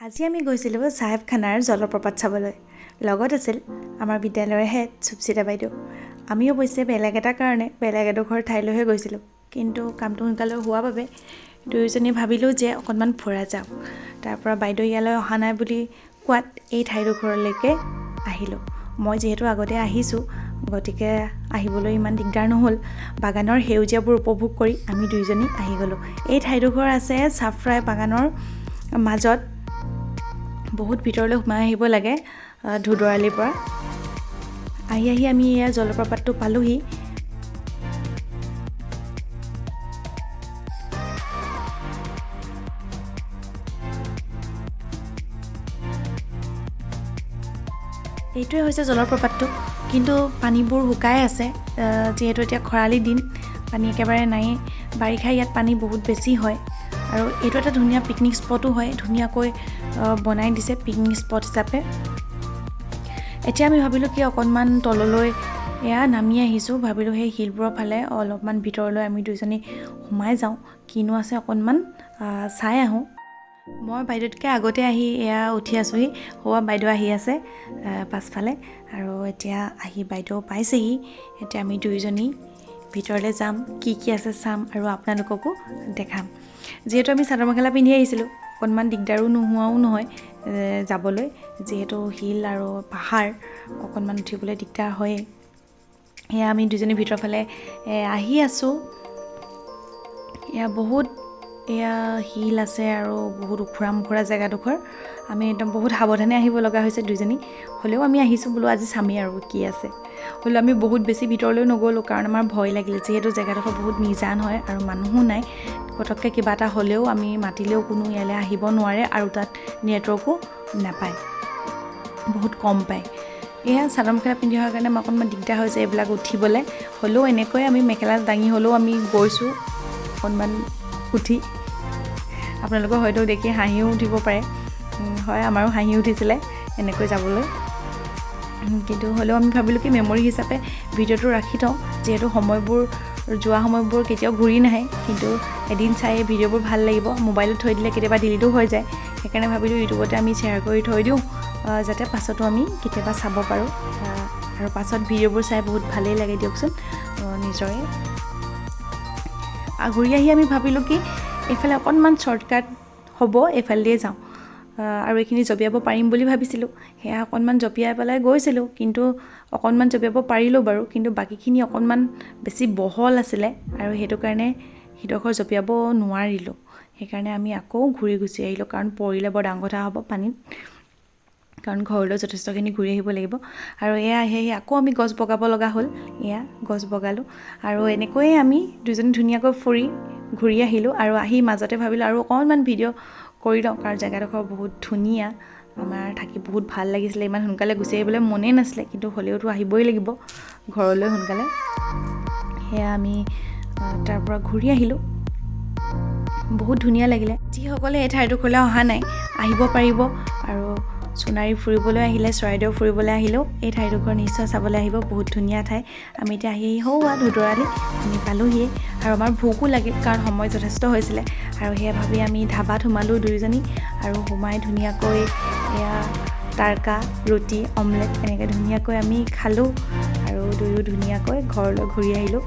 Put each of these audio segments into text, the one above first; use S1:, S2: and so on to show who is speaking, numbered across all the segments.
S1: আজি আমি গৈছিলোঁ চাহেবখানাৰ জলপ্ৰপাত চাবলৈ। লগত আছিল আমাৰ বিদ্যালয়ৰ হেড সুপ্সিতা বাইদেউ। আমি অৱশ্যে বেলেগ এটা কাৰণে বেলেগ এডোখৰ ঠাইলৈহে গৈছিলোঁ, কিন্তু কামটো সোনকালে হোৱাৰ বাবে দুয়োজনীয়ে ভাবিলোঁ যে অকণমান ফুৰা যাওক। তাৰপৰা বাইদেউ ইয়ালৈ অহা নাই বুলি কোৱাত এই ঠাইডোখৰলৈকে আহিলোঁ। মই যিহেতু আগতে আহিছোঁ, গতিকে আহিবলৈ ইমান দিগদাৰ নহ'ল। বাগানৰ সেউজীয়াবোৰ উপভোগ কৰি আমি দুয়োজনী আহি গ'লোঁ। এই ঠাইডোখৰ আছে চাফৰাই বাগানৰ মাজত, বহুত ভিতৰলৈ সোমাই আহিব লাগে ধোদৰালিৰ পৰা। আহি আহি আমি এয়া জলপ্ৰপাতটো পালোহি। এইটোৱে হৈছে জলপ্ৰপাতটো, কিন্তু পানীবোৰ শুকাই আছে। যিহেতু এতিয়া খৰালি দিন, পানী একেবাৰে নায়েই। বাৰিষা ইয়াত পানী বহুত বেছি হয়। আৰু এইটো এটা ধুনীয়া পিকনিক স্পটো হয়, ধুনীয়াকৈ বনাই দিছে পিকনিক স্পট হিচাপে। এতিয়া আমি ভাবিলোঁ কি অকণমান তললৈ এয়া নামি আহিছোঁ, ভাবিলোঁ সেই শিলবোৰৰ ফালে অলপমান ভিতৰলৈ আমি দুইজনী সোমাই যাওঁ, কিনো আছে অকণমান চাই আহোঁ। মই বাইদেউতকৈ আগতে আহি এয়া উঠি আছোঁহি, সৌৱা বাইদেউ আহি আছে পাছফালে। আৰু এতিয়া আহি বাইদেউ পাইছেহি। এতিয়া আমি দুয়োজনী ভিতৰলৈ যাম, কি কি আছে চাম আৰু আপোনালোককো দেখাম। যিহেতু আমি চাদৰ মেখেলা পিন্ধি আহিছিলোঁ, অকণমান দিগদাৰো নোহোৱাও নহয় যাবলৈ, যিহেতু শিল আৰু পাহাৰ অকণমান উঠিবলৈ দিগদাৰ হয়েই। এয়া আমি দুজনী ভিতৰৰ ফালে আহি আছোঁ। এয়া বহুত এয়া শিল আছে আৰু বহুত ওখোৰা মোখোৰা জেগাডোখৰ। আমি একদম বহুত সাৱধানে আহিব লগা হৈছে দুইজনী, হ'লেও আমি আহিছোঁ বোলো আজি চামেই আৰু কি আছে। হ'লেও আমি বহুত বেছি ভিতৰলৈ নগ'লোঁ, কাৰণ আমাৰ ভয় লাগিলে, যিহেতু জেগাডোখৰ বহুত নিজান হয় আৰু মানুহো নাই। পটককৈ কিবা এটা হ'লেও আমি মাতিলেও কোনো ইয়ালৈ আহিব নোৱাৰে আৰু তাত নেটৱৰ্কো নাপায়, বহুত কম পায়। এয়া চাদৰ মেখেলা পিন্ধি অহাৰ কাৰণে আমাৰ অকণমান দিগদাৰ হৈছে এইবিলাক উঠিবলৈ। হ'লেও এনেকৈ আমি মেখেলা দাঙি হ'লেও আমি গৈছোঁ অকণমান উঠি। আপোনালোকৰ হয়তো দেখি হাঁহিও উঠিব পাৰে, হয় আমাৰো হাঁহি উঠিছিলে এনেকৈ যাবলৈ। কিন্তু হ'লেও আমি ভাবিলোঁ কি মেমৰি হিচাপে ভিডিঅ'টো ৰাখি থওঁ, যিহেতু সময়বোৰ যোৱা সময়বোৰ কেতিয়াও ঘূৰি নাহে, কিন্তু এদিন চাই এই ভিডিঅ'বোৰ ভাল লাগিব। মোবাইলত থৈ দিলে কেতিয়াবা ডিলিটো হৈ যায়, সেইকাৰণে ভাবিলোঁ ইউটিউবতে আমি শ্বেয়াৰ কৰি থৈ দিওঁ, যাতে পাছতো আমি কেতিয়াবা চাব পাৰোঁ। আৰু পাছত ভিডিঅ'বোৰ চাই বহুত ভালেই লাগে দিয়কচোন নিজৰে। ঘূৰি আহি আমি ভাবিলোঁ কি এইফালে অকণমান শ্বৰ্টকাট হ'ব, এইফালেদিয়ে যাওঁ আৰু এইখিনি জঁপিয়াব পাৰিম বুলি ভাবিছিলোঁ। সেয়া অকণমান জঁপিয়াই পেলাই গৈছিলোঁ, কিন্তু অকণমান জঁপিয়াব পাৰিলোঁ বাৰু, কিন্তু বাকীখিনি অকণমান বেছি বহল আছিলে আৰু সেইটো কাৰণে সিডোখৰ জঁপিয়াব নোৱাৰিলোঁ। সেইকাৰণে আমি আকৌ ঘূৰি গুচি আহিলোঁ, কাৰণ পৰিলে বৰ ডাঙৰ কথা হ'ব পানীত, কাৰণ ঘৰলৈ যথেষ্টখিনি ঘূৰি আহিব লাগিব। আৰু এয়া আহি আহি আকৌ আমি গছ বগাব লগা হ'ল, এয়া গছ বগালোঁ। আৰু এনেকৈয়ে আমি দুজনী ধুনীয়াকৈ ফুৰি ঘূৰি আহিলোঁ। আৰু আহি মাজতে ভাবিলোঁ আৰু অকণমান ভিডিঅ' কৰি লওঁ, কাৰণ জেগাডোখৰ বহুত ধুনীয়া, আমাৰ থাকি বহুত ভাল লাগিছিলে। ইমান সোনকালে গুচি আহিবলৈ মনেই নাছিলে, কিন্তু হ'লেওতো আহিবই লাগিব ঘৰলৈ সোনকালে। সেয়া আমি তাৰ পৰা ঘূৰি আহিলোঁ, বহুত ধুনীয়া লাগিলে। যিসকলে এই ঠাইডোখৰলৈ অহা নাই আহিব পাৰিব, আৰু সোণাৰী ফুৰিবলৈ আহিলে, চৰাইদেউ ফুৰিবলৈ আহিলেও এই ঠাইডোখৰ নিশ্চয় চাবলৈ আহিব, বহুত ধুনীয়া ঠাই। আমি এতিয়া আহি সৌৱা ধোদৰালি আমি পালোহিয়ে, আৰু আমাৰ ভোকো লাগিল কাৰণ সময় যথেষ্ট হৈছিলে। আৰু সেয়া ভাবি আমি ধাবাত সোমালোঁ দুয়োজনী, আৰু সোমাই ধুনীয়াকৈ এয়া তাৰকা ৰুটি অমলেট এনেকৈ ধুনীয়াকৈ আমি খালোঁ আৰু দুয়ো ধুনীয়াকৈ ঘৰলৈ ঘূৰি আহিলোঁ।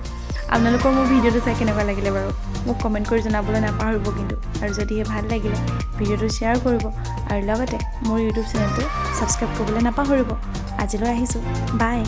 S1: আপোনালোকৰ মোৰ ভিডিঅ'টো চাই কেনেকুৱা লাগিলে বাৰু মোক কমেণ্ট কৰি জনাবলৈ নাপাহৰিব কিন্তু। আৰু যদিহে ভাল লাগিলে ভিডিঅ'টো শ্বেয়াৰ কৰিব আৰু লগতে মোৰ ইউটিউব চেনেলটো ছাবস্ক্ৰাইব কৰিবলৈ নাপাহৰিব। আজিলৈ আহিছোঁ, বাই।